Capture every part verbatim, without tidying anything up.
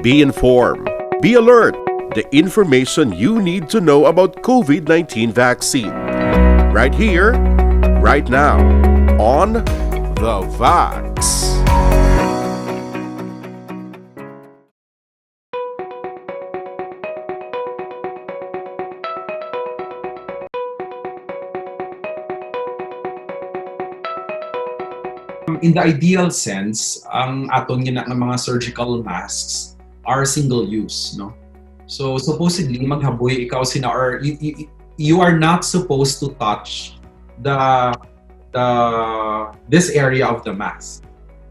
Be informed. Be alert. The information you need to know about COVID nineteen vaccine. Right here, right now, on The Vax. In the ideal sense, ang aton nga, nga mga surgical masks are single use, no? So supposedly maghaboy ikaw sina, or you, you, you are not supposed to touch the the this area of the mask,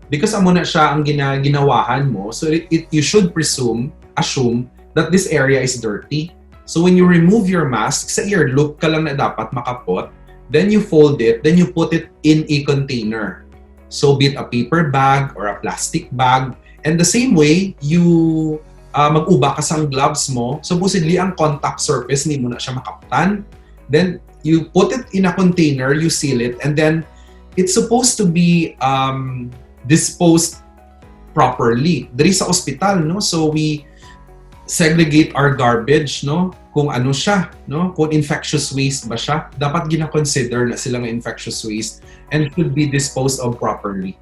because amo na siya ang gina, ginawahan mo, so it, it, you should presume, assume that this area is dirty. So when you remove your mask, sa earlobe ka lang na dapat makapot, then you fold it, then you put it in a container. So be it a paper bag or a plastic bag. And the same way, you uh, mag-uba ka sang gloves mo, supposedly ang contact surface nimo na siya makaptan. Then you put it in a container, you seal it, and then it's supposed to be um, disposed properly. Diri sa ospital, no? So we segregate our garbage, no? Kung ano siya, no? Kung infectious waste ba siya, dapat gina-consider na sila nga infectious waste and should be disposed of properly.